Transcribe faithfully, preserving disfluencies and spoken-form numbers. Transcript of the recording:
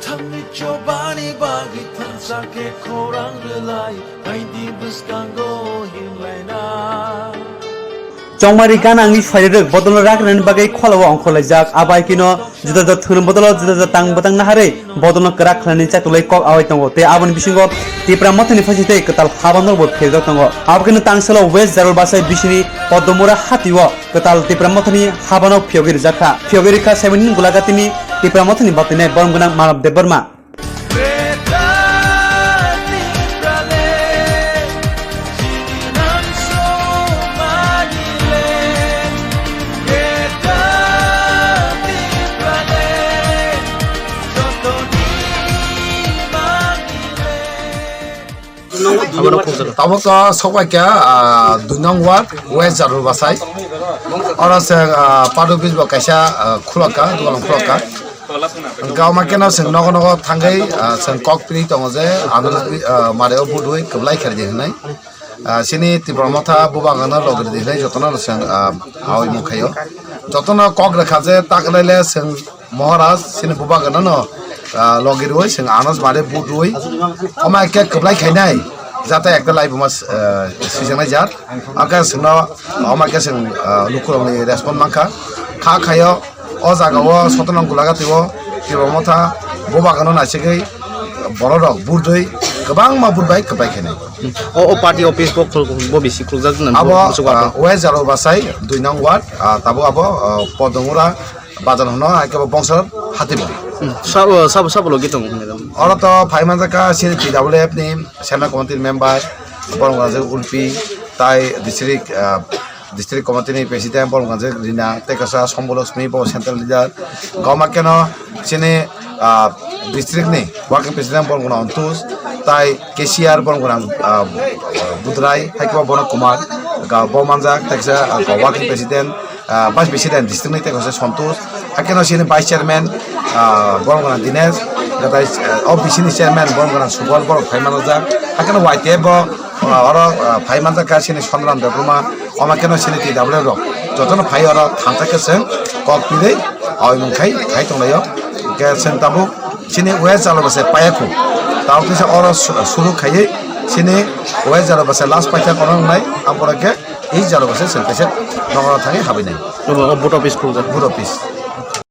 Thangni chobani bagwi thansa khe khorang rwlai, aidi bwskango himlaina. Chongmari gana angni phairwrwk bodolno rak rwnani bagwi kholao ongkhorlaijak. Abai kino juda juda thwngni bodolo juda juda tang bwtang naharwi bodolno kwrak khlainani chatulai kok awai tongo. Tei aboni bisingo Tipra Mothani phaising tei kwtal habanokbo phiyokjak tongo. Abo kino tangsalo West Jarul Basai bisini Podomura hatio kwtal Tipra Mothani habano phiyogwi rijak kha. Phiyogwi rikha seventeen Gulagatini Tipra Mothani batwinai borom gwnang Manav Debbarma. Tabuk to sokbai kha, ah, dui nong ward, West Jarul Basai. Oro se, ah, padu bisbo kaisa, ah, khulokha, dukan khulokha. Hwnkhe omo khe no chwng nogo nogo thangwi, ah, chwng kok piri tongo je, ano, ah, mare o budui kwplai kherdi hwnwi. Ah, chini Tipra Motha bubagrano logri di hwnwi jotono no chwng, ah, awi mukhaio. Jotono kok rwkha je tak laile chwng Maharaj chini bubagrano no, ah, logi rwui chwng ano mare budui. Omo khe kwplai khainai jate ekta lai buma, ah, sijaknai jar. Ake chwngno omo khe chwng, ah, lukurokni respond mankha. Kha khaio. O jaga o Sotonong Gulagati o Tipra Motha bubagrano naisigwi bororok burdui kwbangma burbai kwplai khainai. O, o party office bo khul-, bo bisi khuljaknani abo, bo, bo, ah, West Jarul Basai dui nong ward, ah, tabuk abo, ah, Podongura bazar hwno, hai khe bo Bongso Hatibari. Hmm. Sabo, sabo, sabo logi tongo, madam? Oro to phai manjak kha chini T W F ni Central Committee member, borok rajak Ulpi, tai district, ah, District Committee ni President Boromganj Rina, tei kaisa Sombo Lakshmi bo Central Leader. Goma keno chini, ah, district ni Working President Boromgana Ontus, tai K C R Boromgana, ah, Budrai, hai khe bo Bono Kumar, ga bo manjak, tei kaisa, ah, Working President, ah, Vice President district ni tei kaisa Santosh, hai keno chini Vice Chairman, ah, Boromgana Dinesh, gatai, ah, O B C ni Chairman Boromgana Subal, borok phai manjak, hai keno Y T F bo, ah, oro, ah, phai manjak kha chini Songram Debbarma, Omo khe no chini T W rok jotono phai oro thansa khe chwng kok pirwi awi mung khai khai tonglaio. Hwnkhe chwng tabuk chini West Jalobasa paiya khu. Tabuk kisa oro su-, suru khaiwi chini West Jalobasa last paikha kono wngnai. Ampore khe East Jalobasa chwng kaisa nokno thangwi habinai. Obo, o vote office khulgo. Vote office.